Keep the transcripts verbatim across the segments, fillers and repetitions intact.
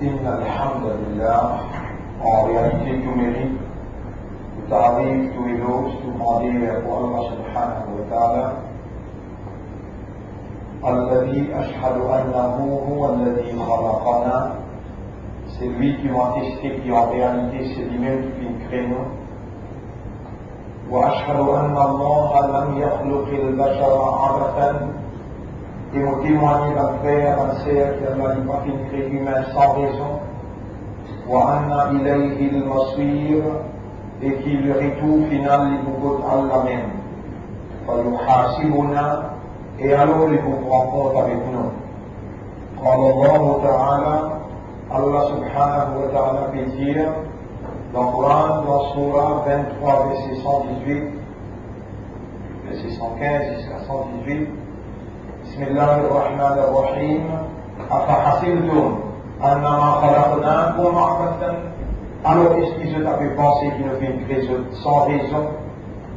إن الحمد لله, an realite, tou merit, tou tarif, tou eloz, tou grandeur pou Allah subhanahu wa ta'ala. الذي أشهد أنه هو الذي خلقنا, se li ki mo ateste ki an realite se limem ki finn kre nou. وأشهد أن الله لم يخلق البشر عبثا, e mo temwagne, bann frer, bann ser, ki Allah li pa finn kre imin san rezon. وأن إليه المصير, e ki leretour final li pou kot Allah mem. فيحاسبنا, e alor li pou pran kont avek nou. قال الله تعالى, Allah subhanahu wa ta'ala pe dir dan Koran, dan soura vinn-trwa, verse san diz-wit, verse san kinz ziska san diz-wit. بسم الله الرحمن الرحيم. أفحسبتم أنما خلقناكم عبثا, alor eski zot ape panse ki nou finn kre zot san rezon?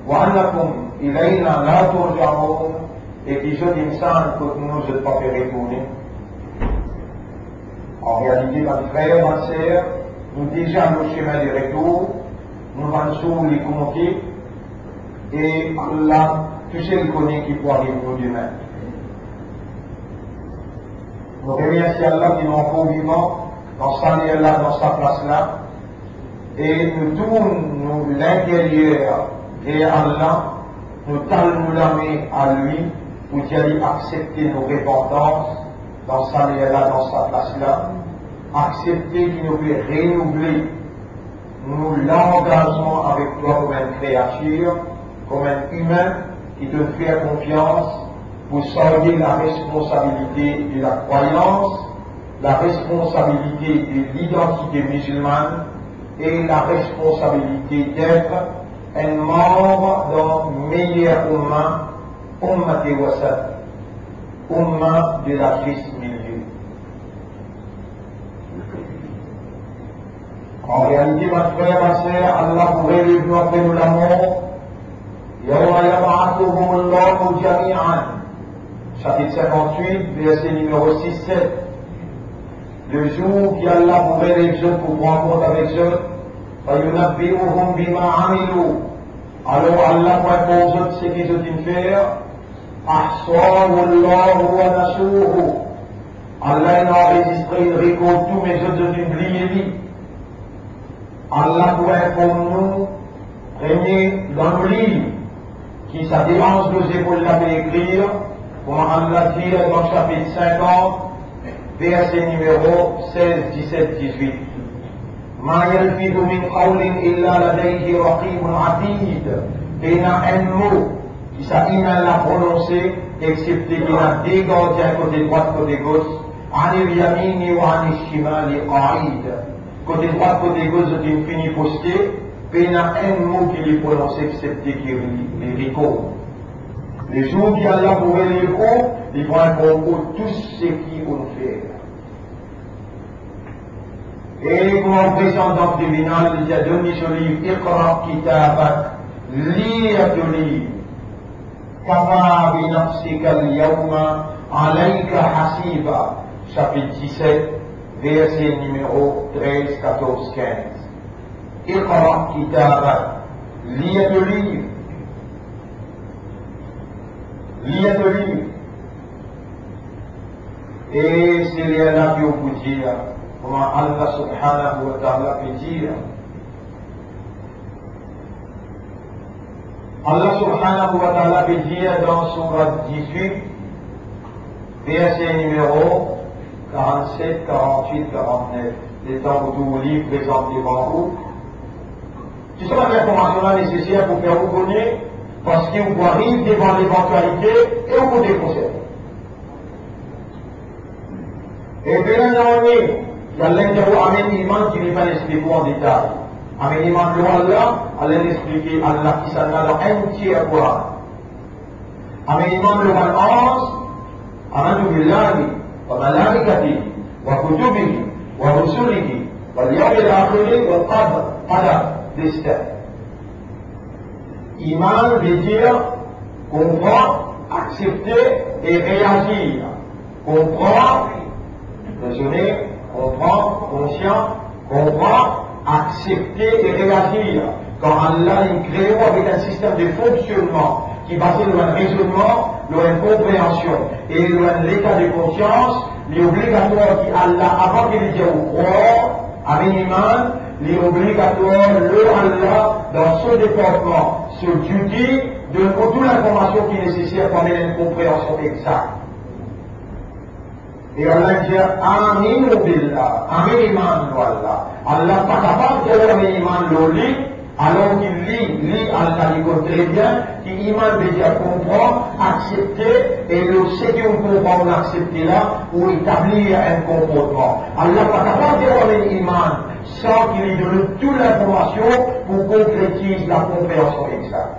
وأنكم إلينا لا ترجعون, e ki zot inn sann kot nou, zot pa pe retourne. An realite, bann frer, bann ser, nou deza lor semin de retour, nou bann zour li konte, e Allah tousel kone ki pou ariv nou demin. Nou remersie Allah ki nou ankor vivan dan sa ler la, dan sa plas la, e nou tourn nou linteryer ver Allah, nou tann nou lame a li pou dir li aksepte nou repantans dan sa ler la, dan sa plas la, aksepte ki nou pe renouvle nou langazman avek twa kouma enn kreatir, kouma enn imin ki to fer konfians pou sarye la responsabilite de la krwayans, la responsabilite de lidantite mizilmann e la responsabilite d'être enn manm dan meyer oumma, oummat wasat, oumma de la juste milieu. An realite, bann frer, bann ser, Allah pou relev nou apre nou lamor. يوم يبعثهم الله جميعا. Sapit sinkant-wit, verse nimero sis, set. Lezour ki Allah pou relev zot, pou pran kont avek zot, فينبئهم بما عملوا. Alor Allah pou inform zot seki zot inn fer. أحصاه الله ونسوه. Allah inn anrezistre, inn rekord tou, me zot, zot inn bliye li. Allah pou inform nou, premie dan nou liv, ki sa de anz lor zepol la pe ekrir, kouma Allah dir dan sapit sinkant, verse nimero sez, diset, diz-wit. ما يلفظ من قول إلا لديه رقيب عتيد. Pena enn mo ki sa imin la prononse, exsepte ki ena de gardien kote drwat, kote gos, عن اليمين وعن الشمال قعيد. Kote drwat, kote gos, zot inn fini poste, pena enn mo ki li prononse, exsepte ki li, li rekord. Lezour ki Allah pou relev ou, li pou inform ou tou seki ou'nn fer. E kouma ou prezant dan tribinal, li dir, donn li so liv, اقرأ كتابك, lir to liv. كفى بنفسك اليوم عليك حسيبا. Sapit diset, verse nimero trez, katorz, kinz. اقرأ كتابك, lir to liv. Lir to liv. E se lerla ki ou pou dir, kouma Allah subhanahu wa ta'ala pe dir. Allah subhanahu wa ta'ala pe dir dan sourat diz-wit, verse nimero karant-set, karant-wit, karant-nef. Letan ou trouv liv prezant devan ou, Tou sa bann linformasion la neseser pou fer ou kone, parski ou pou ariv devan levantialite e ou pou dekonserte. E pena nanye, li al dir ou amenn iman ki li pa'nn explik ou an detay. Amenn iman lor Allah, al explike Allah kisannla dan enn tier Koran. Amenn iman lor bann anz, آمنت بالله وملائكته وكتبه ورسله واليوم الآخر والقدر, qadar, destin. Iman vedir konpran, aksepte e reazir. Konpran, rezone, konpran, Kan Allah li kree ou avek enn sistem de fonksionnman ki baze lor enn rezonnman, lor enn konpreansion e lor enn leta de konsians, li obligatwar ki Allah, avan ki li dir ou krwar, amin iman, li obligatwar lor Allah dan so departman, so duty, donn ou tou linformasion ki neseser pou amenn enn konpreansion egzak. E Allah dir, "Aminu billah, amenn iman lor Allah." Allah pa kapav dir amin iman lor li, alor ki li, li, Allah li konn tre bien ki iman vedir konpran, aksepte, e lor seki ou konpran, ou aksepte la, ou etablir enn konportman. Allah pa kapav dir amin iman san ki li donn ou tou linformasion pou konkretiz lakonpreansion egzak.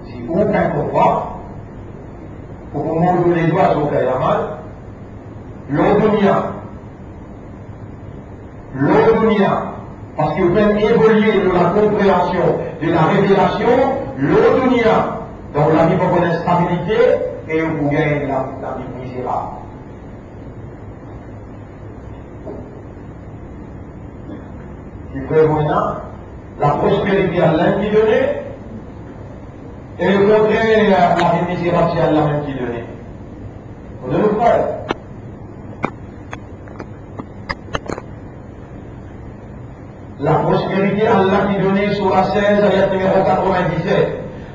Si ou pa konpran, ou pou mord ou lezwa, so fer lamal, lor dunia, lor dunia, parski ou pe evolie lor lakonpreansion de larevelasion lor dunia, dan lavi pou gagn stabilite e ou pou gagn la, lavi mizerab. Li fer ou ena laprosperite Allah ki done, e lekontrer, lavi mizerab, se Allah mem ki done. Ou donn ou pran laprosperite Allah ki done, Sourah seize, ayat nimero quatre-vingt-dix-sept.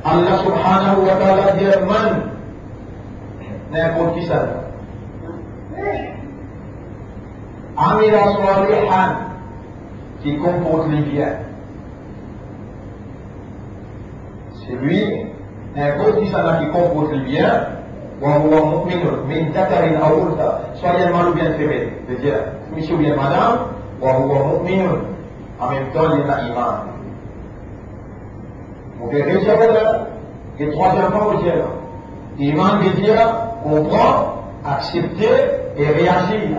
Allah subhanahu wa ta'ala dir, "Man", ninport kisannla, "amila salihan", ki konport li bien. Selwi, ninport kisannla ki konport li bien, "wa huwa mu'minun, min zakarin aw untha", swa li enn mari oubien femel, vedir misie oubien madam, "wa huwa mu'minun", anmemtan li ena iman. Mo pe redir la, e trwaziem fwa mo dir la, iman vedir konpran, aksepte e reazir.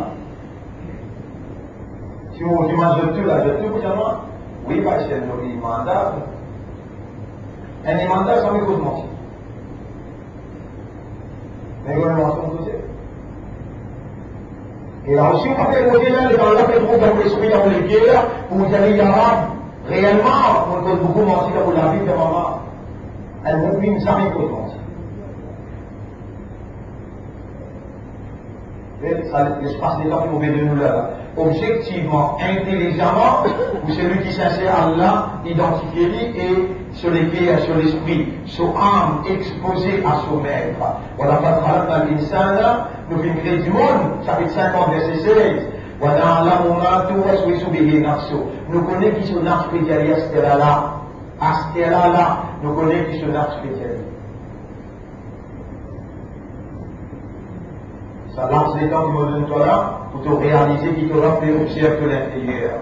Si mo dimann zot tou la, zot tou pou dir mwa, "Wi, parski nou imandar." Enn imandar, sa mo koz manti. Me kouma manti, mo koze. E la osi, ou pa pe koze la, letan la pe trouv dan lespri, dan leker, pou dir, "Ya Rab, reelman, mo koz boukou manti dan mo lavi, dan mama." Enn moumin zame koz manti. Be, sa, lespas letan ki mo pe donn nou la, la. Objektivman, intelizaman, pou selwi ki sinser, Allah idantifie li e so leker, so lespri, so am expoze a so met. "Wa laqad khalaqnal insana", nou finn kree dimoun, sapit sinkant, verse seize. "Wa na'lamu ma tuwaswisu bihi nafsuhu", nou kone ki so nafs pe dir li aster la la. Aster la la, nou kone ki so nafs pe dir li. Sa laps letan ki mo donn twa la, pou to realize ki to rab pe observ to linteryer.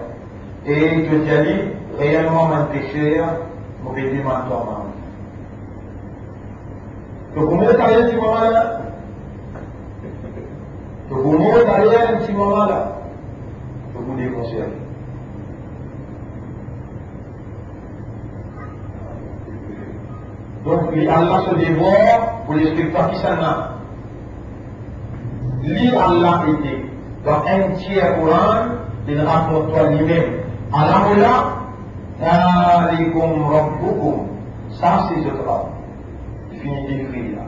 E to dir li, "Reelman, mo enn peser, mo pe demann twa maf." To pou mont ale ti mama la. To pou mont ale ti mama la. To pou dekonserve. Donk, li Allah so devwar pou li explik twa kisannla. Li Allah ete, dan enn tier Koran, li rakont twa limem. Ala mo la, "Zalikum rabbukum." Sa se zot Rab. Li fini dekrir la.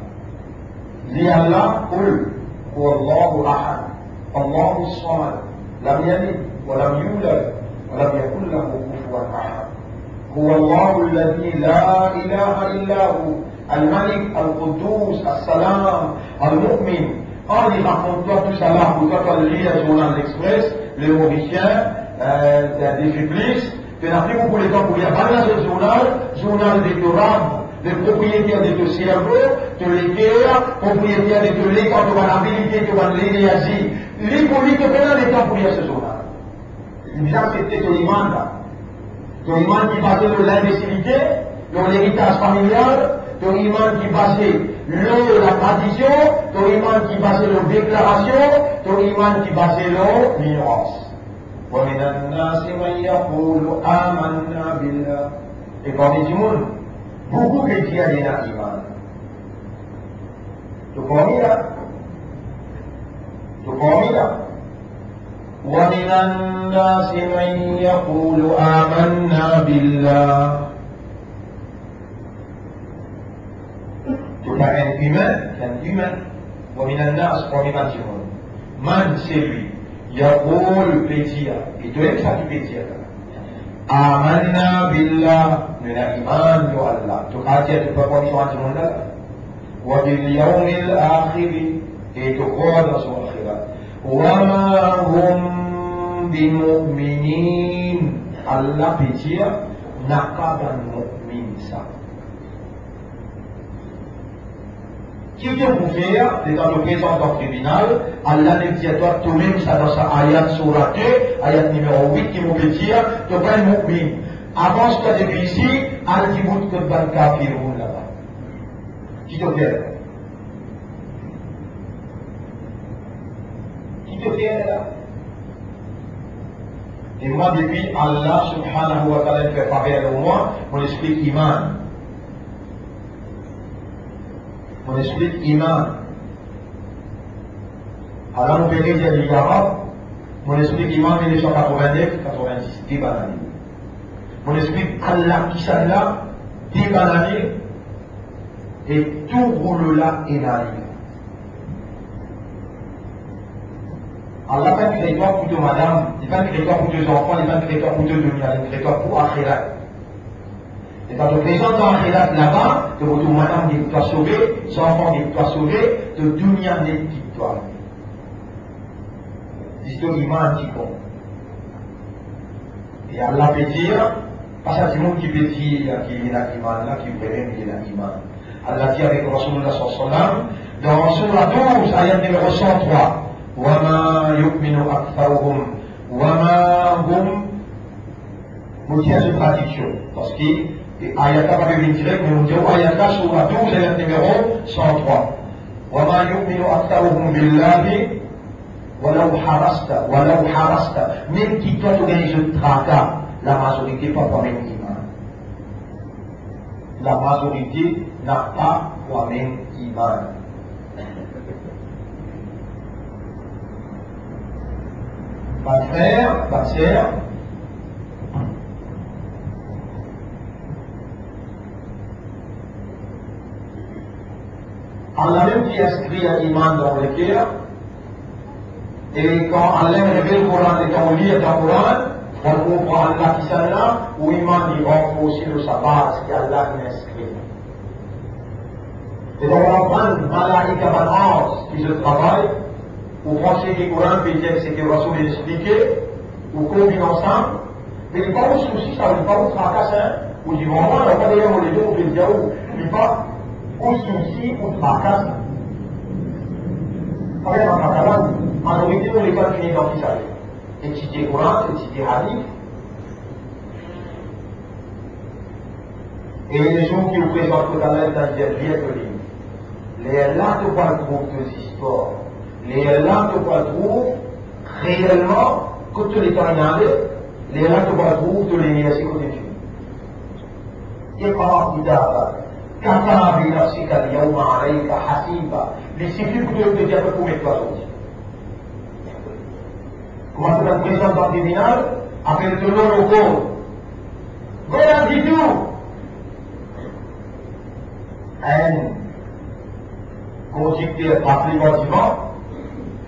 Li Allah, "Qul huwallahu ahad, Allahu samad, lam yalid wa lam yulad, wa lam yakul lahu kufuwan ahad. Huwallahu alladhi la ilaha illa hu, al-Malik, al-Quddus, as-Salam, al-Mu'min." Kan li rakont twa tousala, pou twa, twa lir zournal L'Express, Le Mauricien, euh, Défi Plus, to ena pli boukou letan pou lir bann-la zot zournal, zournal de to ram, le propriétaire de to servo, to leker, propriétaire de to letan, to bann abilite, to bann lenerzi. Li pou li, to pena letan pou lir so zournal. Li bizin aksepte to iman la. To iman ki baze lor linbesilite, lor leritaz familial, to iman ki baze lor latradision, to iman ki baze lor deklarasion, to iman ki baze lor linyans. Wa minan nasi man yaqulu amanna billah. E parmi dimoun, boukou pe dir li ena iman. To parmi la. To parmi la. Wa minan الناس من يقول آمنا بالله. To pa enn imin, enn imin. Wa minan nas, parmi bann dimoun. Man, selwi, yaqul, pe dir, e to mem sa ki pe dir la. Amanna billah, nou ena iman lor Allah. To kapav dir to pa parmi sa bann dimoun la. Wa bil yawmil akhir, e to krwar dan zour axirat. Wa ma hum bimu'minin. Allah pe dir, napa bann mu'min sa. Ki to pou fer, letan to prezant dan tribinal, Allah nek dir twa, to mem sa dan sa ayat, sourat de, ayat nimero wit, ki mo pe dir, to pa enn mu'min. Avans twa depi isi, al dibout kot bann kafiroun laba. Ki to fer? Ki to fer la? E mwa, depi Allah subhanahu wa ta'ala inn fer faver lor mwa, mo esplik iman. Mo esplik iman. Ala mo pe dir li, ya Rab, mo esplik iman mil nef san katrovin-nef, katrovin-dis, de bann ane. Mo esplik Allah kisannla, de bann ane, e tou roulo la ena li. Allah pa inn kre twa pou to madam, li pa inn kre twa pou to zanfan, li pa inn kre twa pou to dunya, li inn kre twa pou axirat. E kan to prezant dan axirat laba, to, to madam gagn twa sove, zanfan gagn twa sove, to dunya net kit twa. Zis to iman ti bon. E Allah pe dir, pa sa dimoun ki pe dir ki li ena iman la, ki vremem li ena iman. Allah dir avek Rasoulillah sallallahu alayhi wa sallam, dan sourat douz, ayat nimero san trwa, "Wa ma yu'minu aktharuhum, wa ma hum," mo dir so tradiksion, parski ayat la pa pe vinn direk, me mo dir ou ayat la, sourat douz, ayat nimero san trwa, "Wa ma yu'minu aktharuhum billahi walaw harasta, walaw harasta." Mem ki twa to gagn zot traka, lamazorite pa pou amenn iman. Lamazorite napa pou amenn iman. Bann frer, bann ser, Allah mem ki inskrir iman dan leker, e kan Allah revel Koran, e kan ou lir dan Koran, kan ou konpran Allah kisannla, ou iman li ranforse lor sa baz ki Allah inn inskrir. E dan ou aprann malaika, bann anz, ki zot travay, ou pran seki Koran pe dir, seki Rasoul inn explike, ou konbinn ansam, me li pa ou sousi sa, li pa ou traka sa, hein. Ou dir, "Vremem, la pa deryer mo ledo, mo pe dir ou," li pa ou sousi, ou traka sa. Parey bann patalan, mazorite nou lekol fini dan ki sa? Etidie Koran, etidie hadis. E lezour ki ou prezant kot Allah, li dir, "Lir to liv." Lerla to pou al trouv to zistwar. Lerla to pou al trouv reelman kot to letan inn ale. Lerla to pou al trouv to lenerzi kot inn fini. Iqra kitabak, kafa bi nafsika al-yawma alayka hasiba. Li sifi pou to, to dir kot pou met twa sorti. Kouma to gagn prezant dan tribinal, apel to nom lor kor. Vwala ditou. Enn kondikter pa pli divan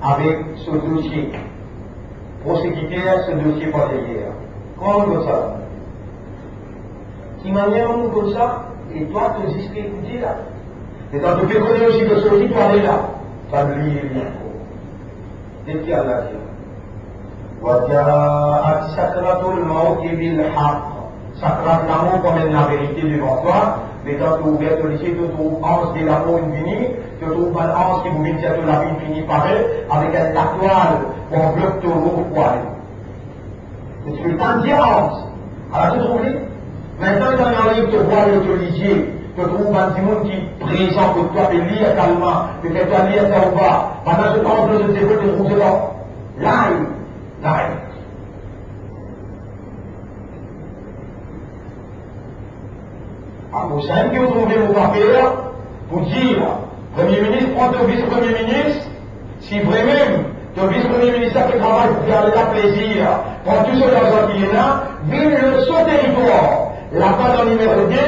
avek so dosie. Prosekiter so dosie par deryer. Kouma ou konn sa? Ki manier ou konn sa? E twa, to zis pe ekoute la. E kan to pe kone osi to sorti, to ale la. Bann li, li ankor. Get ki Allah dir. Wa ja'at sakratul mawti bil haqq. Sakrat lamor pou amenn laverite devan twa, letan to ouver to lizie, to trouv anz de lamor inn vini, to trouv bann anz ki pou vinn dir to lavi inn fini pare, avek enn latwal pou anvlop to rou pou ale. Me to pe tann dir anz. Ala to trouv li. Mintnan, letan inn ariv, to vwar lor to lizie, to trouv bann dimoun ki prezan kot twa pe lir kalma, petet twa lir Tawba, bann la zot anz lor zot zepol, to trouv zot la. Lay, lay. Akoz sa, ki ou trouve mo pa per pou dir Premie Minis, pran to Vis Premie Minis, si vremem To vis premie minis la pe travay pou fer Allah plezir, pran tou so larzan ki ena, vinn lor so teritwar, laba dan nimero de,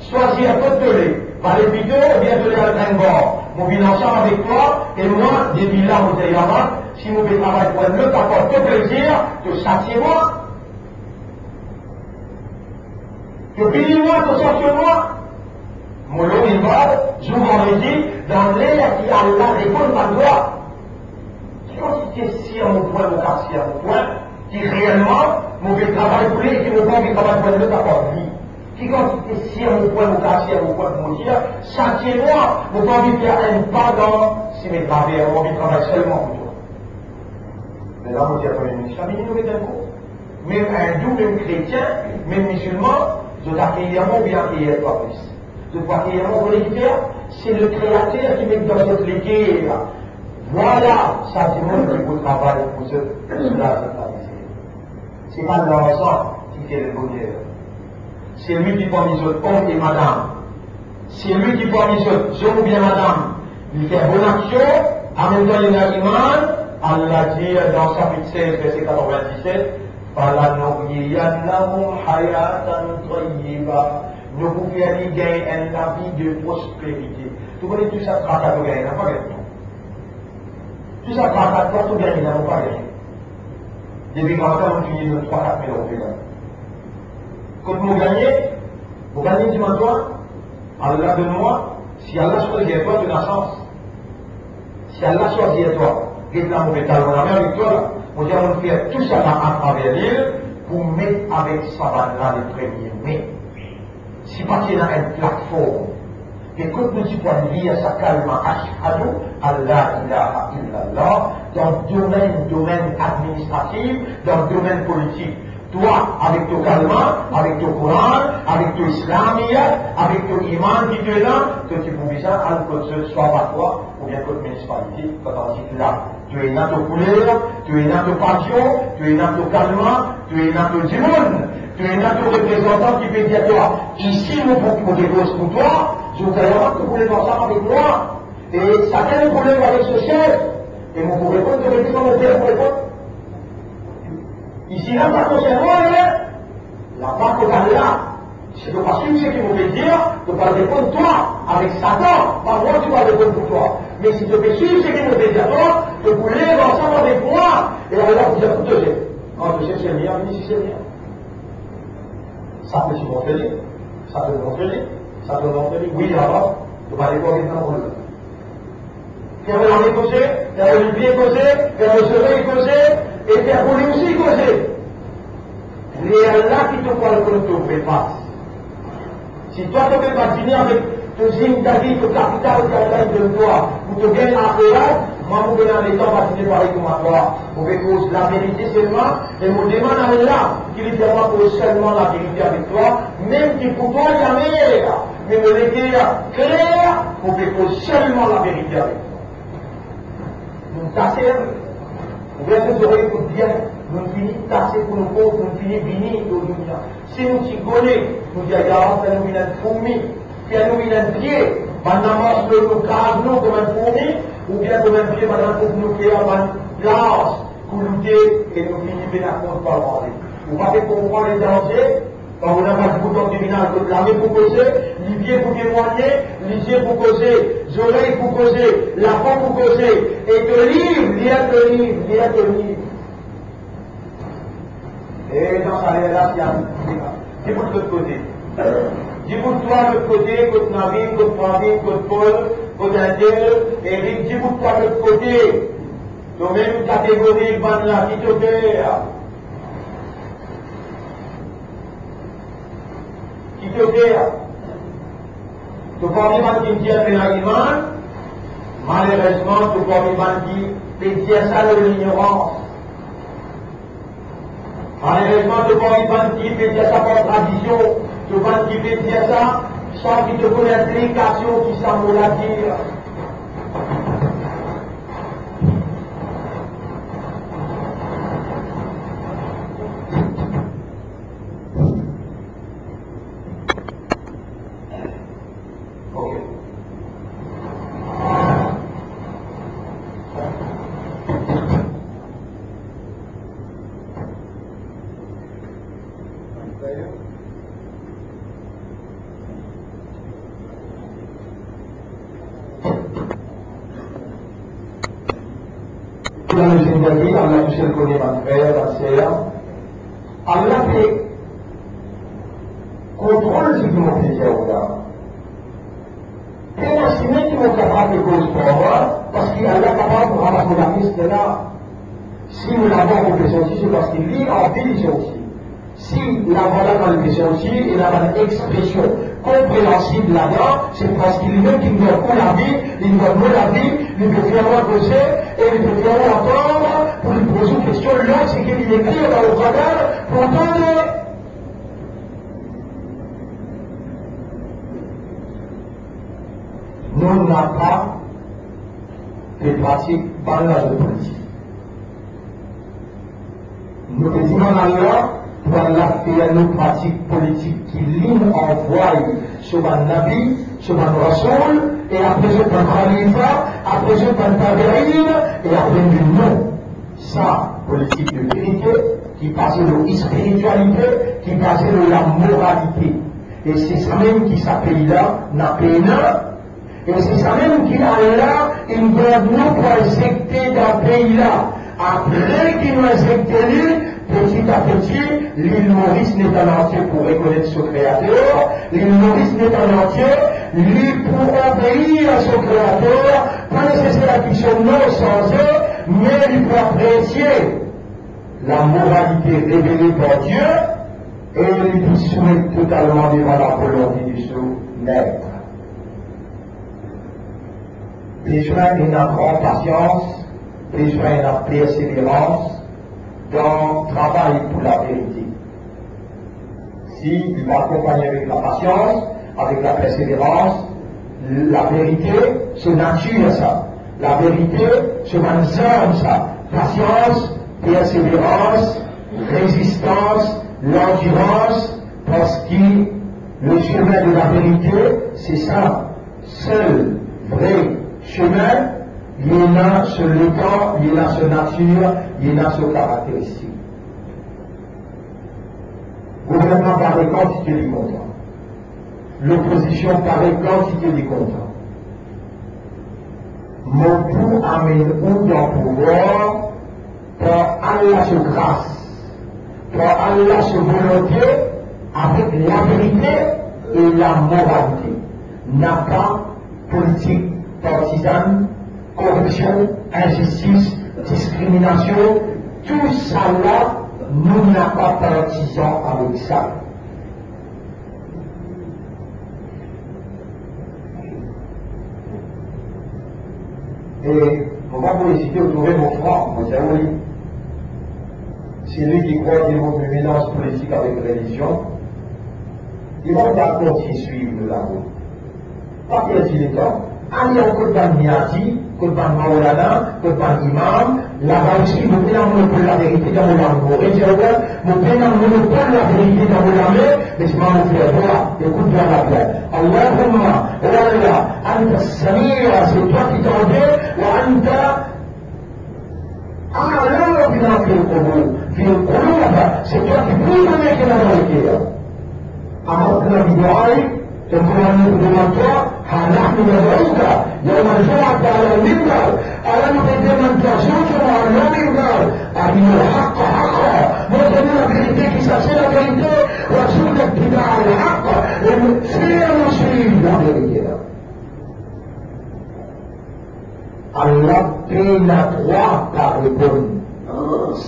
swazir kot to le, vale pito oubien to le al gagn bar. Mo vinn ansam avek twa, e mwa, depi la, mo dir, ya Rab, si mo pe travay pou enn lot apar to plezir, to satie mwa. To pini mwa, to sanksionn mwa. Mo lor minbar, zour vandredi, dan ler ki Allah reponn bann dwa. Ki kantite sir mo pran, mo kav sir mo pran, ki reelman mo pe travay pou li, ki mo pa anvi travay pou enn lot apar li? Ki kantite sir mo pran, mo kav sir mo pran pou mo dir, satie mwa, mo pa anvi fer enn pa dan sime graver, mo anvi travay selman pou twa? Me la, mo dir, premie minis, sa vini nou met enn kou. Mem Indou, mem kretien, mem mizilman, zot akeyir mwa oubien akeyir twa plis? Zot pou akeyir mwa, ou kone ki fer? Se le Kreater ki met dan zot leker. Vwala, sa dimoun ki pou travay pou zot, pou soulaz zot lamizer. Se pa larzan ki fer le boner. Selwi ki parmi zot, om e madam, selwi ki parmi zot, zom oubien madam, li fer bonn aksion, anmemtan li ena iman, Allah dir dan sapit sez, verse katrovin-diset, "Falanuhyiyannahum hayatan tayyiba." Nou pou fer li gagn enn lavi de prosperite. To kone tou sa traka to gagne, napa gagne? Tou sa traka twa to gagne la, mo pa gagne. Depi gramatin, mo fini donn twa kat mil roupi la. Kot mo gagne? Mo gagne dimann swa, Allah donn mwa, si Allah swazir twa, to ena sans. Si Allah swazir twa, get la mo pe tal mo lame avek twa la, mo dir mo fer tou sa la atraver li pou met avek sa bann la le premie me. Si pa ti ena enn platform, me kot nou ti pou al lir sa kalima ashhadu an la ilaha illallah, dan domenn, domenn administratif, dan domenn politik? Twa, avek to kalima, avek to Koran, avek to Islamiyat, avek to iman ki to ena, to ti pou bizin al kot zot, swa patwa oubien kot minisipalite, kot antik la. To ena to kouler, to ena to pasion, to ena to kalima, to ena to dimoun, to ena to reprezantan ki pe dir twa, isi mo pou, mo depoz pou twa, zour kiamat to pou lev ansam avek mwa. E sakenn nou pou lev avek so sef, e mo pou reponn to kestion, mo fer pou reponn. Isi la pa konsern mwa, eh? Laba kot Allah. Si to pa swiv seki mo pe dir, to pou al reponn twa avek Satan, pa mwa ki pou al reponn pou twa. Me si to pe swiv seki mo pe dir twa, to pou lev ansam avek mwa, e Allah pou dir kot to sef. Kan to sef se mwa, vini isi se mwa. Sa to ti montre li, sa to montre li, sa to montre li. Wi, ya Rab, to pa lekor get enn rol. Fer mo lame koze, fer mo lipie koze, fer mo zorey koze, e fer mo limoun osi koze. Lerla ki to pou al konn to vre fas. Si twa to pe badine avek to zindagi, to kapital ki Allah donn twa, pou to gagn laxirat, mwa mo pena letan badine parey kouma twa. Mo pe koz laverite selman, e mo demann Allah ki li fer mwa koz selman laverite avek twa, mem ki pou twa li amer. Me mo leker kler, mo pe koz selman laverite avek twa. Nou tase, ouver nou zorey, ekout bien, nou fini tase pou nou kor, nou fini vini lor dunia. Si nou ti kone, nou dir, ya Rab, fer nou vinn enn fourmi, fer nou vinn enn pie, bann la mars lor nou, kraz nou kouma enn fourmi, oubien kouma enn pie, bann la trouv nou fer bann plans, kouloute, e nou fini pena kont pa vande. Ou pa pe konpran ledanze? Kan ou ena pa dibout dan tribinal, kot lame pou koze, lipie pou temwagne, lizie pou koze, zorey pou koze, lapo pou koze, e to liv, lir to liv, lir to liv. E dan sa ler la, si a dibout lot kote. Dibout twa lot kote, kot Navin, kot Pravin, kot Pol, kot Intel, Erik, dibout twa lot kote. To mem kategori bann la, ki to fer? Ki to fer? To parmi bann ki dir to ena iman, malerezman, to parmi bann ki pe dir sa lor lignorans. Malerezman, to parmi bann ki pe dir sa par tradision, to bann ki pe dir sa san ki to konn inplikasion ki sa mo la dir. Ok. Dan lezindagi, Allah tousel kone, bann frer, bann ser. Allah pe kontrol seki mo pe dir ou la. Pe imazine ki mo kapav pe koz par mwa, parski Allah kapav ramas mo lapies de la. Si mo lavwa mo pe sorti, se parski li anvi li sorti. Si lavwa la kan li pe sorti, ena bann expresion konpreansib ladan, se parski limem ki donn ou lavi, li donn mwa lavi, li pe fer mwa koze, e li pe fer mwa antann, pou li poz ou kestion lor seki li ekrir dan Loqadar, pou tande. Nou napa pe pratik bann lazo politik. Nou pe dimann Allah pou Allah fer nou pratik politik ki li anvway so bann nabi, so bann rasoul, e apre zot bann khalifa, apre zot bann tabiin, e apre nou. Sa politik de verite ki baze lor spiritialite, ki baze lor lamoralite. E se samem ki sa pei la ena pena. E se samem ki Allah inn gard nou pou insekte dan pei la. Apre ki nou insekte li, peti a peti, Lil Moris netanantie pou rekonet so Kreater, Lil Moris netanantie, li pou obeir a so Kreater, pa neseser ki so nom sanze, me li pou apresie lamoralite revele par Die e li pou soumet totalman devan lavolonte de so Met. Bizin ena gran pasians, bizin ena perseverans dan travay pou laverite. Si li pa akonpagne avek lapasians, avek laperseverans, laverite, se natir sa. Laverite, se bann zarm sa. Pasians, perseverans, rezistans, landirans, parski le chemin de la vérité, c'est ça. Sel vre chemin, li ena so letan, li ena so natir, li ena so karakteristik. Gouvernman pare kantite li kontan. Lopozision pare kantite li kontan. Mo pou amenn ou dan pouvwar par Allah so gras, par Allah so volonte, avek laverite e lamoralite. Napa politik partizan, koripsion, inzistis, diskriminasion, tousala, nou napa partizan avek sa. E mo pa pou ezite, ou trouve mo fran, mo dir ou li. Seki krwar ki mo melanz politik avek relizion, li pa pou kontign swiv nou larout. Pa perdi letan. Ale kot bann miadi, kot bann maolana, kot bann imam, laba osi, mo pena monopol laverite dan mo lang. Mo redir ou, mo pena monopol laverite dan mo lame, me selman mo fer dwa, ekout dwa la bien. Allahumma, o Allah, anta sami, c'est toi qui tende, wa anta a'lamu bima fil qulub, fil qulub, c'est toi qui peux donner qui est dans le cœur. Amarna bidu'aik, to koumandman pou demann twa, ha nahnu nad'uka yawmal jumu'ati alal minbar, ala nou pe demann twa, zot koumandman, alal minbar, arinal haqqa haqqa, montre nou laverite ki sa se laverite, warzuqna ittiba'al haqq, e fer nou swiv laverite la. Allah pena drwa pa reponn.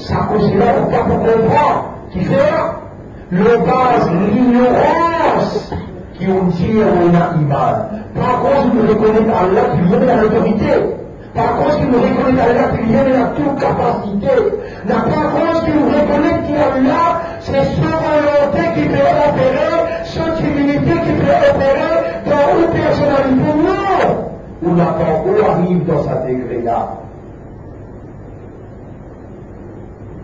Sa koze la ou pa pou konpran. Kifer? Lor baz lignorans ki ou dir ou ena iman. Pa akoz ou rekonet Allah ki li mem ena lotorite. Pa akoz ki ou rekonet Allah ki li mem ena tou kapasite. Na pa akoz ki ou rekonet ki Allah se so volonte ki pe opere, so divinite ki pe opere dan ou personalite. Non! Ou napa ankor ariv dan sa degre la.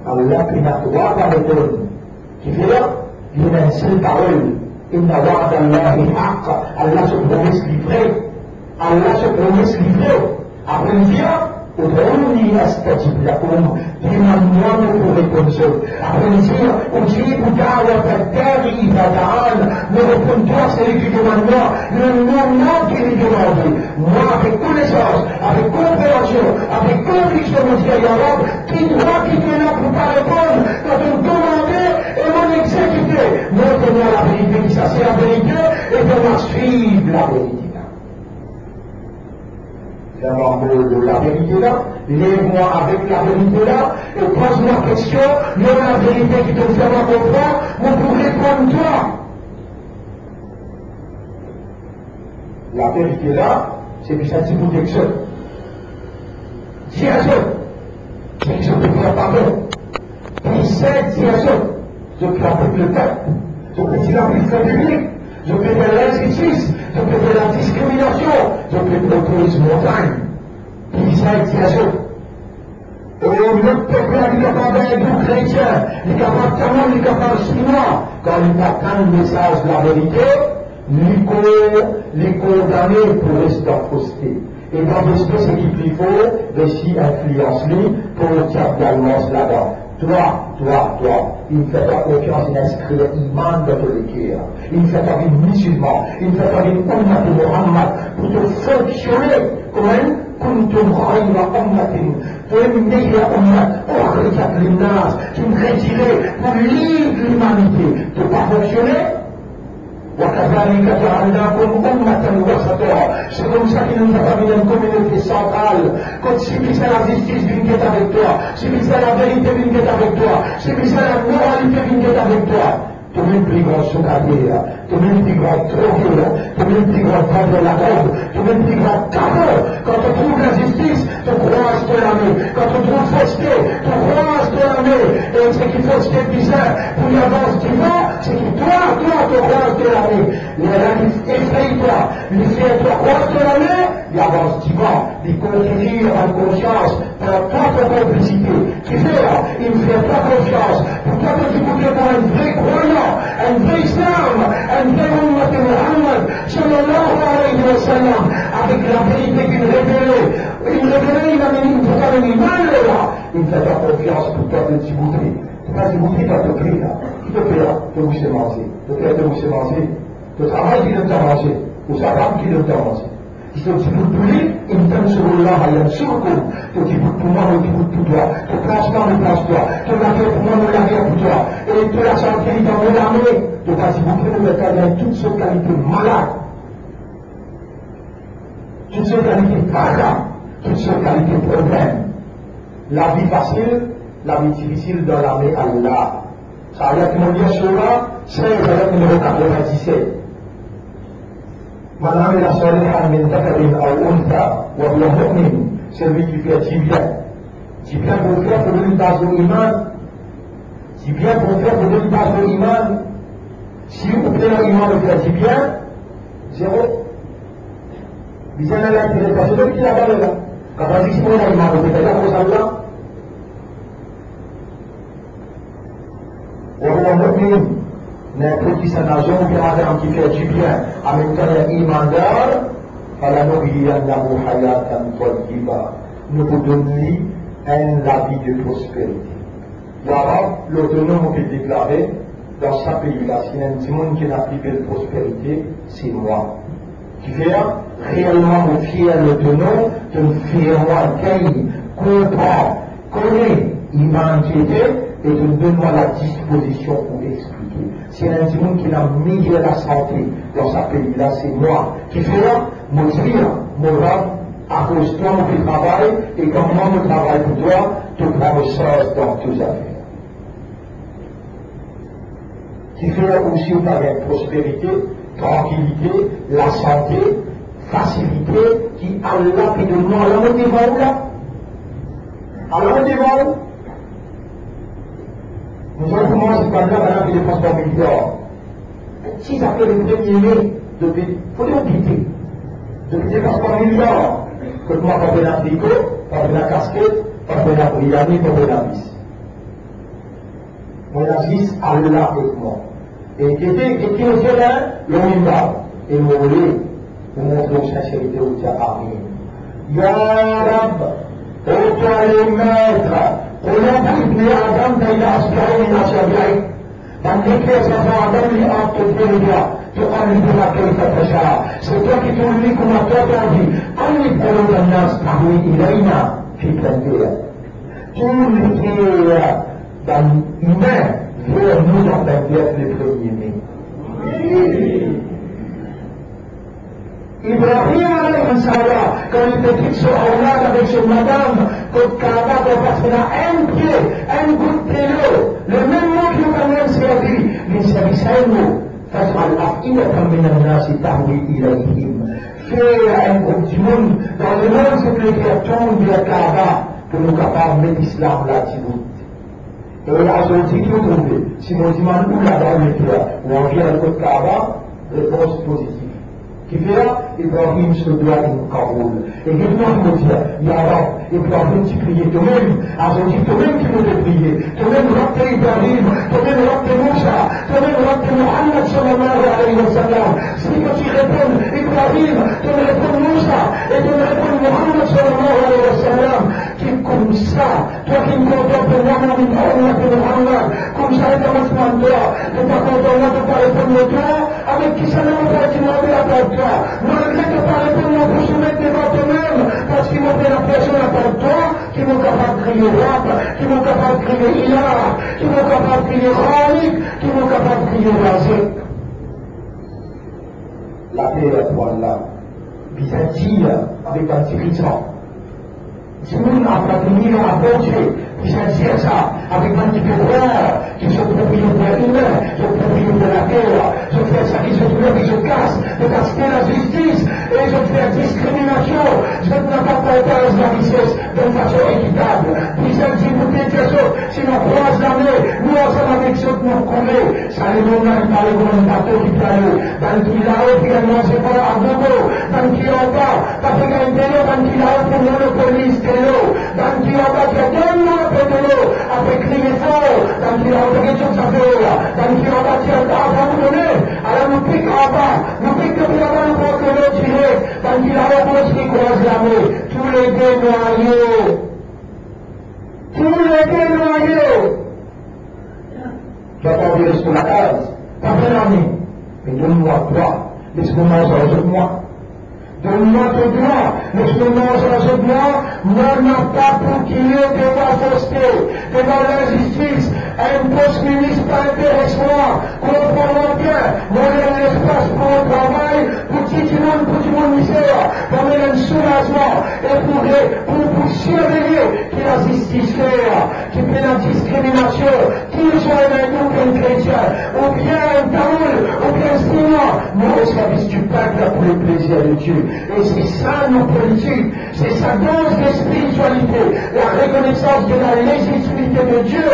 Allah pena drwa pa reponn. Kifer? Li ena enn sel parol, inna wa'dallahi haqq, Allah so promes li vre. Allah so promes li vre. Apre li dir, ud'uni astajib lakum, demann mwa, mo pou reponn zot. Apre li dir, ujibu da'watad da'i iza da'an, mo reponn dwa seki demann mwa, lemoman ki li demande. Mwa, avek konesans, avek konpreansion, avek Ki so mo dir, ya Rab, ki drwa ki to ena pou pa reponn kan to demande e mo exekite? Montre mwa laverite, kisannla laverite, e fer mwa swiv laverite la. Fer mwa mor lor laverite la, lev mwa avek laverite la, e poz mwa kestion lor laverite ki to fer mwa konpran, mo pou reponn twa. Laverite la, se bizin dibout ek zot. Dir zot seki zot pe fer pa bon. Bizin dir zot, zot pe abit lepep, zot pe dir abit piblik, zot pe fer linzistis, zot pe fer ladiskriminasion, zot pe proteziz montagn. Bizin dir zot. E lot pep la, li kapav Indou, kretien, li kapav Tamoul, li kapav Sinwa, kan li pa tann mesaz laverite, li kon-, li kondane pou res dan foste. E dan foste, seki pli for resi inflians li pou diab al mars ladan. Twa, twa, twa, inn fer twa konfians, inn inskrir iman dan to leker, inn fer twa vinn mizilman, inn fer twa vinn ummat Muhammad, pou to fonksione kouma enn kuntum khayra ummatin, to enn meyer ummat, ukhrijat linnas, ki inn retire pou liv limanite. To pa fonksione? Wa kadhalika ja'alnakum ummatan wasata. Se koumsa ki nou kapav vinn enn kominote santral, kot sifi sa lazistis vinn get avek twa, sifi sa laverite vinn get avek twa, sifi sa lamoralite vinn get avek twa. To mem pli gran soukater, to mem pli gran troker, to mem pli gran vander ladrog, to mem pli gran karo. Kan to trouv lazistis, to krwaz to lame. Kan to trouv foste, to krwaz to lame. E seki foste bizin pou li avans divan, seki twa, twa, to krwaz to lame. Lerla li efey twa, li fer twa krwaz to lame, li avans divan, li konkerir bann konsians par twa to konplisite. Kifer inn fer twa konfians pou twa to dibout kouma enn vre krwayan, enn vre Islam, enn vre ummat Muhammad sallallahu alayhi wa sallam, avek laverite ki inn revele, inn revele, inn amenn, inn amenn iman lerla, inn fer twa konfians pou twa to dibout. To pa dibout dan to pe la. Ki to pe la? To bouse manze. To pe, to bouse manze. To travay ki donn twa manze, ou sa fam ki donn twa manze. Ki to dibout pou li, in tansurullaha yansurkum. To dibout pou mwa, mo dibout pou twa. To plas mwa, mo plas twa. To lager pou mwa, mo lager pou twa. E to lasante li dan mo lame. To pa dibout pou mwa, to gagn tou sort kalite malad, tou sort kalite traka, tou sort kalite problem. Lavi fasil, lavi difisil dan lame Allah. Sa ayat ki mo lir, Soura sez, ayat nimero katrevin-diset. Man amila salihan min zakarin aw untha wa huwa mu'min. Selwi ki fer dibien, dibien pou fer, fode li baz lor iman. Dibien pou fer, fode li baz lor iman. Si ou pena iman, ou fer dibien, zero. Bizin ena lintere, parski ki laba la, kan pa dir si mo ena iman, ou pe fer akoz Allah. Wa huwa mu'min, ninport ki sa nazion oubien madam ki fer dibien, anmemtan li imandar, falanuhyiyannahu hayatan tayyiba, nou pou donn li enn lavi de prosperite. Ya Rab, lor to nom mo pe deklare, dan sa pei la, si ena enn dimoun ki ena pli bel prosperite, se mwa. Kifer, reelman mo fier lor to nom, to finn fer mwa gagn, konpran, kone iman ki ete, e to donn mwa ladispozision pou explike. Si ena enn dimoun ki ena meyer lasante dan sa pei la, se mwa. Kifer, mo dir, mo Rab, akoz twa mo pe travay, e kan mwa mo travay pou twa, to pran mo sarz dan to zafer. Kifer osi ou pa gagn prosperite, trankilite, lasante, fasilite ki Allah pe donn mwa. Ala mo devan ou la. Ala mo devan ou. Nou ena pou manz bann la, bann la pe depans par miliar. Ki zafer le premie me, depi, fode ou gete. Depi depans par miliar. Kot mwa pa pena triko, pa pena kasket, pa pena briani, pa pena bis. Mo ena zis Allah ek mwa. E gete, gete ki mo fer la, lor minbar. E mo rele, pou montre ou sinserite, ou dir amin. Ya Rab, o twa le Met, kolon pou Ibn Adam, ta ila asbi'in min asabi'ik. Bann leker zanfan Adam, li ant to de dwa, to ann li kouma kayfa tasha. Se twa ki tourn li kouma twa to anvi. Qallib quluban nas tahwi ilayna. Ki fer fer. Tou leker bann imin ver nou, nou fer fer le premie me. Ibrahim alayhi salam, kan li pe kit so awlad avek so madam kot Kaaba, kan pa ti ena enn pie, enn gout delo, le mem mo ki nou pa mem servi, li servi sa enn mo, "Faj'al af'idatan minan nasi tahwi ilayhim." Fer enn group dimoun dan lemond, zot leker tourn ver Kaaba, pou nou kapav met Islam la dibout. E azordi ki ou trouve, si mo dimann ou laba ou leker, ou anvi al kot Kaaba, repons pozitif. Kifer? Ibrahim so dua inn kaboul. E get mwa ki mo dir, ya Rab, Ibrahim ti priye tomem, azordi tomem ki mo pe priye, tomem Rab de Ibrahim, tomem Rab de Mousa, tomem Rab de Muhammad sallallahu alayhi wa sallam. Si to ti reponn Ibrahim, to reponn Mousa, e to reponn Muhammad sallallahu alayhi wa sallam, ki koumsa, twa ki kontan pou mwa, mwa, min ummat Muhammad, koumsa letan mo dimann twa, to pa kontan mwa, to pa reponn mo dua, avek kisannla mo pe dimann laparad twa? Malgre to pa reponn, mo pou soumet devan tomem, parski mo pena personn aparad twa, ki mo kapav kriye Rab, ki mo kapav kriye Ilah, ki mo kapav kriye Khalik, ki mo kapav kriye Razik. Laper pou Allah. Bizin dir avek bann dirizan. Dimoun apart vini a Bondie, bizin dir sa avek bann ki pe krwar ki zot propriyeter imin, zot propriyeter later, zot fer sa ki zot vle avek zot kas, zot aste lazistis e zot fer diskriminasion, zot napa partaz larises dan fason ekitab. Bizin dir pou protezie zot, si nou krwaz lame, nou ansam avek zot, nou koule. Sa lemonn la, li pare kouma enn bato ki pe ale. Bann ki lao pou gagn manze par agogo, bann ki anba pa pe gagn delo, bann ki lao pou monopoliz delo, bann ki anba dir, "Donn mwa enpe delo," apre kriye for, bann ki lao pe get zot zafer, bann ki anba dir, "Avan nou done, ala nou pik anba, nou pik depi anba, nou pran delo direk." Bann ki lao koumans krwaz lame, toulede nwaye. Toulede nwaye. Zot anvi res lor lakaz, pa fer nanye. Me donn mwa dwa, les mo manz ar zot mwa. Donn mwa to dwa, les mo manz ar zot mwa. Mwa napa pou kriye devan foste, devan linzistis. Enn pos minis pa interes mwa. Konpran mwa bien, mo ena lespas pou mo travay, pou tir dimoun, pou dimoun mizer, pou amenn enn soulazman e pou re-, pou, pou sirveye ki lazistis fer, ki pena diskriminasion, ki li swa enn Indou oubien enn Kretien, oubien enn Tamoul, oubien enn Sinwa, nou o servis di pep la pou le plezir de Die. E se sa nou politik, se sa doz lespiritialite, la rekonesans de la lezitimite de Die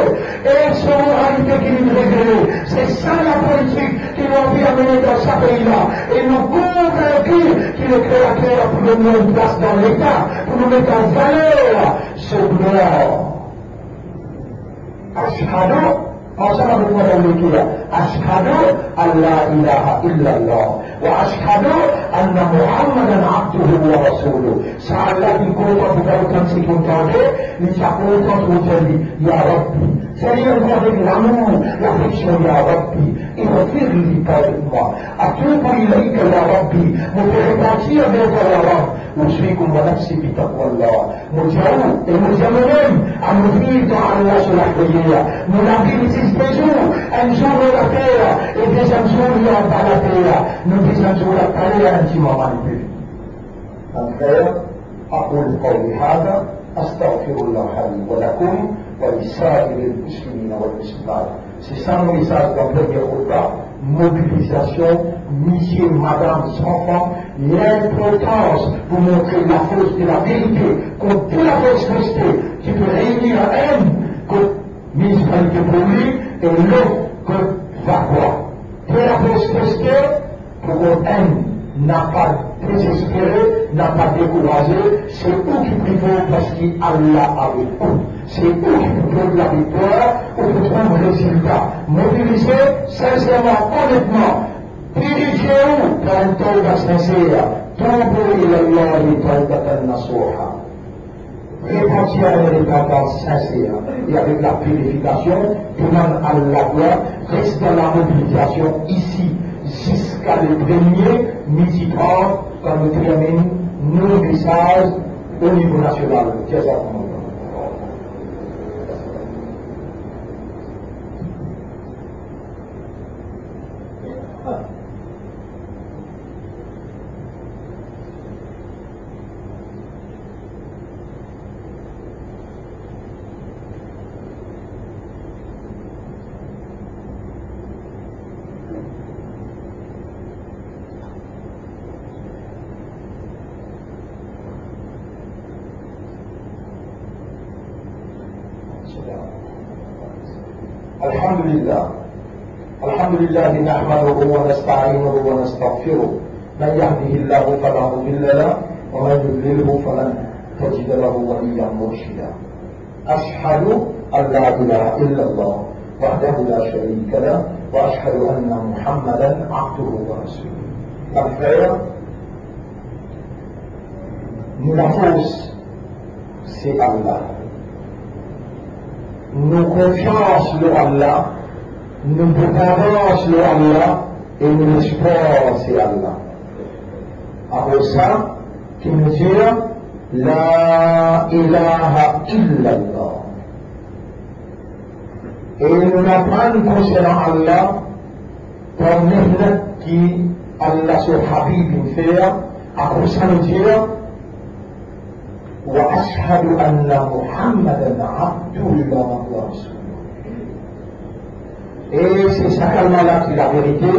e so moralite ki li revele. Se sa la politik ki nou anvi amene dan sa pei la. E nou konvinki ki le Kreater pou donn nou enn plas dan Leta, pou nou met an valer so glwar. Ashhadu, ansam avek mwa dan leker, ashhadu an la ilaha illallah, wa ashhadu anna Muhammadan abduhu wa rasuluh. Sa Allah ki kontan pou gagn trannset kontan, li ti a kontan pou dir li, ya Rabbi, Segner, avek lamour, lafeksion, ya Rabbi, ighfir li, pardonn mwa. Atubu ilayka, ya Rabbi, mo pe repantir ver twa, ya Rabb. Usikum wa nafsi bi taqwallah. Mo dir ou, e mo dir mwa mem, anou viv dan Allah so lapriyer. Nou lavi li zis de zour, enn zour lor later, e deziem zour li anba later. Nou deziem zour la, ale enn ti moman nou pe viv. Mon frer, aqulu qawli hadha, astaghfirullaha li wa lakum wa li sairil muslimina wal muslimat. Se sa mo mesaz dan premie khutba, mobilizasion, misie, madam, zanfan, linportans pou montre lafors de laverite kont tou lafors foste ki pe reini enn kot minisipalite pou li e lot kot Vakwa. Tou lafors foste pou kont enn, napa dezespere, napa dekouraze, se ou ki pli for parski Allah avek ou. Se ou ki pou pran laviktwar, ou pou trouv rezilta. Mobilize, sinserman, onetman, dirize ou par enn tawba sinser, toubu ilallahi tawbatan nasuha. Repantir avek repantans sinser e avek lapirifikasion, demann Allah lagrwa, res dan lamobilizasion isi ziska le premie midi trant, kan nou terminn nou mesaz. o nivo nasional. Jazakumullah. الحمد لله. الحمد لله نحمده ونستعينه ونستغفره. من يهده الله فلا مضل له، ومن يضلله فلن تجد له وليا مرشدا. أشهد أن لا إله إلا الله وحده لا شريك له، وأشهد أن محمدا عبده ورسوله. Mes frères, nou lafors, se Allah. Nou konfians lor Allah, nou depandans lor Allah e nou lespwar se Allah. Apre sa, ki nou dir, La ilaha illallah. E nou aprann konsernan Allah, par mihnat ki Allah so Habib inn fer, apre sa nou dir, Wa ashhadu anna Muhammadan abduhu wa rasuluh. E se sa kalima la ki laverite,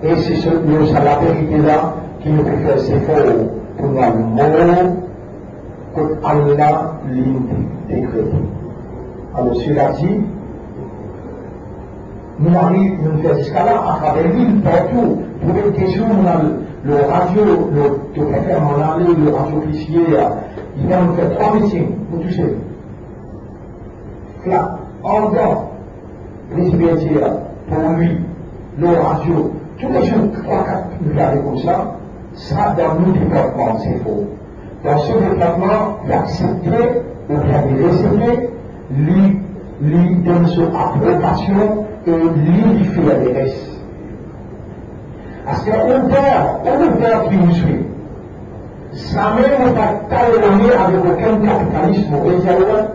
e se se lor sa laverite la ki nou pe fer zefor pou nou al mor kot Allah linn dekrete. Alor, seladi, nou ariv, nou fer ziska la, atraver lil, partou, pou ed kesoz, nou al lor radio, lor, to prefer, nou al lor radio Klisier, li fer, nou fer trwa meeting, nou tousel. Flak, andan, Presbiter, pou li, lor radio, tou le zour, trwa, kat, nou gete koumsa, sa dan nou departman, zefor. Dan so departman, li aksepte oubien li rezete, li, li donn so aprobasion e li, li fer leres. Aster, ou per, ou per ki ou swe. Zame mo pa toleran avek okenn kapitalis, mo redir,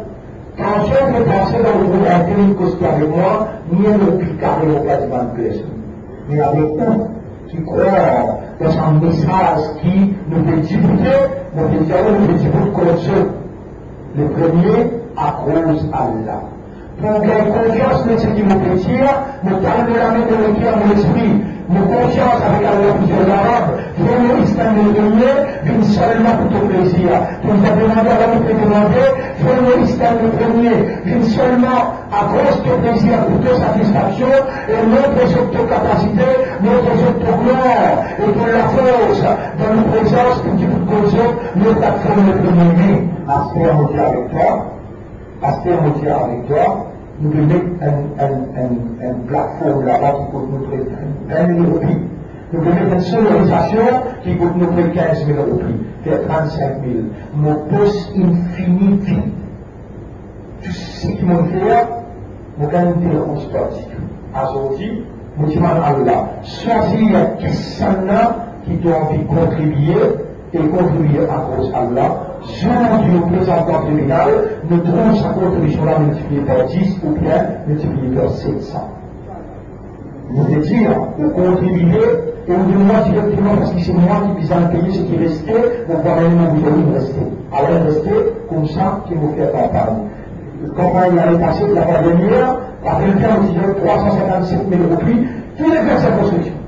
Kan ou pe panse dan ou trouv enn tel kote avek mwa, ni enn roupi kare mo pa dimann personn. Me avek ou ki krwar dan sa mesaz ki nou pe diboute, mo pe dir ou, nou pe dibout kont zot. Le premie, akoz Allah. Pou gagn konfians dan seki mo pe dir, mo tann mo lame, mo leker, mo lespri, mo konfians avek Allah pou dir, Ya Rab, fer mo Islam le premie vinn selman pou to plezir. Pou sa demande, Allah, mo pe demande, fer mo Islam le premie vinn selman akoz to plezir, pou to satisfaksion, e montre zot to kapasite, montre zot to glwar e to lafors dan nou prezans pou dibout kont zot, nou ta fer le premie. Me aster mo dir avek twa, Aster mo dir avek twa, nou pe met enn, enn, enn, enn platform laba ki kot nou pre vinn mil roupi. Nou pe met enn sonorizasion ki kot nou pre kinz mil roupi, fer trannsink mil. Mo pos inn fini vid. Tou seki mo fer, mo gagn de repons pa ditou. Azordi, mo dimann Allah, swazir kisannla ki to anvi kontribie e kontribie akoz Allah. Zour ki nou prezant dan tribinal, nou trouv sa kontribision la miltipliye par dis oubien miltipliye par set san. Nou pe dir, ou kontribie e ou donn mwa direkteman, parski se mwa ki bizin peye seki reste, mo pou amenn mo bouton, inn reste. Ala inn reste, koumsa ki mo fer kanpagn. Kanpagn lane pase, lane dernie, apre nou fer, nou ti donn trwa san sinkant-set mil roupi, tou le fer sa konstriksion.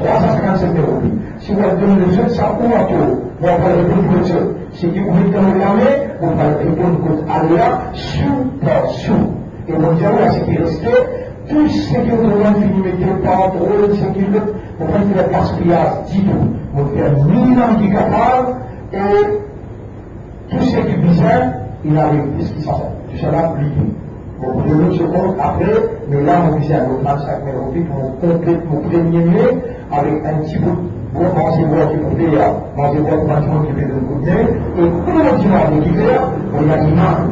Trwa san sinkant-set mil roupi. Si ou al donn lezot sa, ou ator, mo pou al reponn kot zot. Seki ou met dan mo lame, mo pou al reponn kot Allah, sou par sou. E mo dir ou, seki reste, tou seki ou trouv fini mete, pa tro, seki lot, mo pa fer gaspiyaz ditou. Mo fer minimem ki kapav, e tou seki bizin, inn ariv plis ki sa. Tousala bliye. Bon, pou donn zot so kont apre, me la, mo bizin mo trannsink mil roupi pou mo konplet mo premie me avek enn ti bout bon manze bwar ki pou fer, manze bwar pou bann dimoun ki pe donn koudme, e pou mo dimann ki fer, mo ena iman.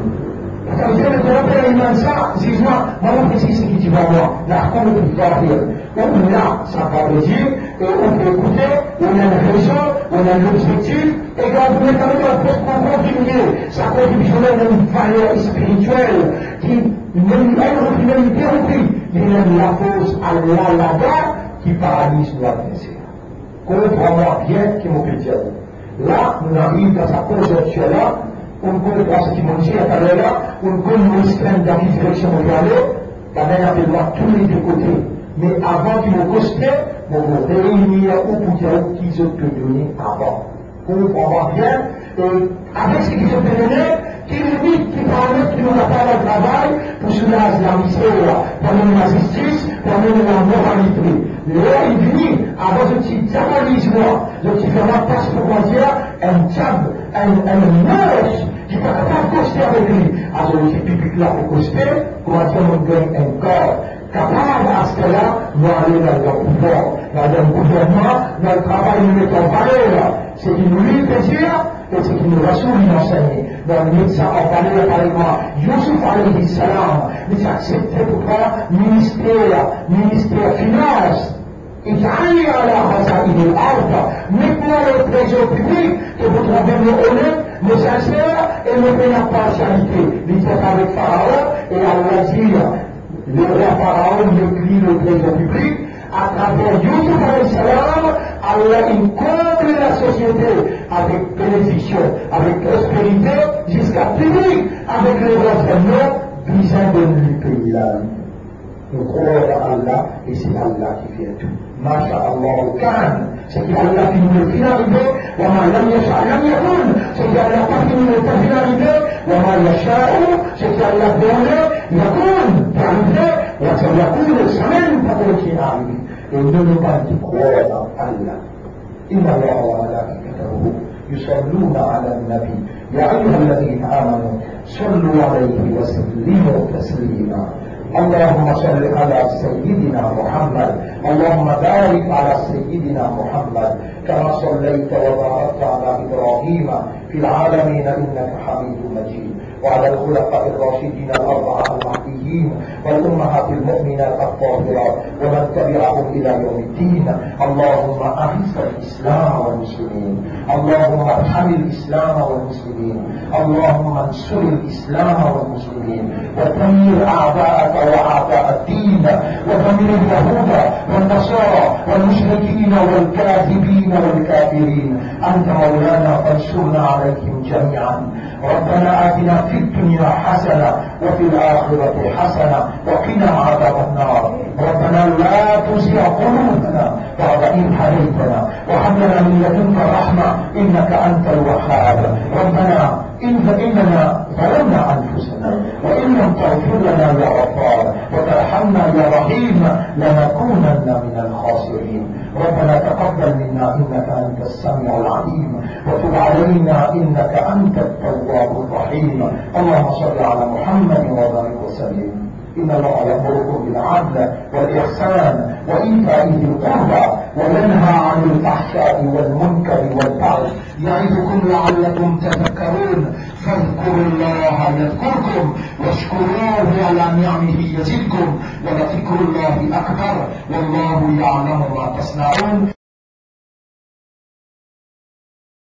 Sa vedir, mo pe ena iman sa, zizman, mo pe dir seki divan mwa, la kour pou zahir. Ou la, sa pa vedir, e ou pe ekoute, ou ena enn rezon, Ou ena enn lobzektif, e kan ou met ladan, ou pres pou kontribie. Sa kontribision la ena enn valer spiritiel ki mem, mem, mem, mem, li ena enn lafors Allah ladan ki paraliz nou adverser. Konpran mwa bien ki mo pe dir ou. La, nou ariv dan sa konjonktir la, ou konpran seki mo dir taler la, ou konn mo extrem dan ki direksion mo pe ale, bann la pe lwa toule de kote. Me avan ki mo koste, mo pou reini ou pou dir ou ki zot pe done avan. Konpran mwa bien, e avek seki zot pe done, ki limit, ki paramet ki nou kapav al travay pou soulaz lamizer, pou amenn lazistis, pou amenn lamoralite. Ler li vini, avan zot ti diaboliz mwa, zot ti fer mwa pas pou kouma dir enn diab, enn, enn mons ki pa kapav koste avek li. Azor osi piblik la pou koste, kouma dir mo gagn enn kar. Kapav aster la, nou ale, nou al dan pouvwar, nou al dan gouvernman, nou al travay, nou met an valer seki nou liv pe dir e seki nou Rasoul inn ansegne. Nou al met sa an valer, parey kouma Youssouf alayhi salam, li ti aksepte pou pran minister, minister finans. Ij'alni ala khazainil ard, met mwa lor trezor piblik, ki pou trouve mo onet, mo sinser e mo pena parsialite. Li dir avek Faraon, e Allah dir, lerwa Faraon met li lor trezor piblik, atraver Youssouf alayhi salam, Allah inn konble lasosiete avek benediksion, avek prosperite, ziska piblik, avek lerwa dir non, bizin donn li pei la. Nou krwar dan Allah, e se Allah ki fer tou. Ma sha Allahu kan, seki Allah finn vle finn arive, wa ma lam yasha lam yakun, seki Allah pa finn vle pa finn arive, wa ma yasha'u, seki Allah vle, yakun, pou arive, wa sayakun, samem pou kontign arive. E nou, nou pa ti krwar dan Allah. إن الله وملائكته يصلون على النبي، يا أيها الذين آمنوا صلوا عليه وسلموا تسليما. اللهم صل على سيدنا محمد، اللهم بارك على سيدنا محمد، كما صليت وباركت على إبراهيم في العالمين إنك حميد مجيد. وعلى الخلفاء الراشدين الأربعة المهديين والأمهات المؤمنات الطاهرات ومن تبعهم إلى يوم الدين. اللهم أعز الإسلام والمسلمين. اللهم ارحم الإسلام والمسلمين. اللهم انصر الإسلام والمسلمين. ودمر أعداءك وأعداء الدين. ودمر اليهود والنصارى والمشركين والكاذبين والكافرين. أنت مولانا فانصرنا عليهم جميعا. ربنا آتنا في الدنيا حسنة وفي الآخرة حسنة وقنا عذاب النار. ربنا لا تزغ قلوبنا بعد إذ هديتنا وهب لنا من لدنك رحمة إنك أنت الوهاب. ربنا إن-، إننا ظلمنا أنفسنا وإن لم تغفر لنا يا غفار وترحمنا يا رحيم لنكونن من الخاسرين. ربنا تقبل منا إنك أنت السميع العليم وتب علينا إنك أنت التواب الرحيم. اللهم صل على محمد وبارك وسلم. إن الله يأمركم بالعدل والإحسان وإيتاء ذي القربى وينهى عن الفحشاء والمنكر والبغي يعظكم لعلكم تذكرون. فاذكروا الله يذكركم واشكروه على نعمه يزدكم ولذكر الله أكبر والله يعلم ما تصنعون.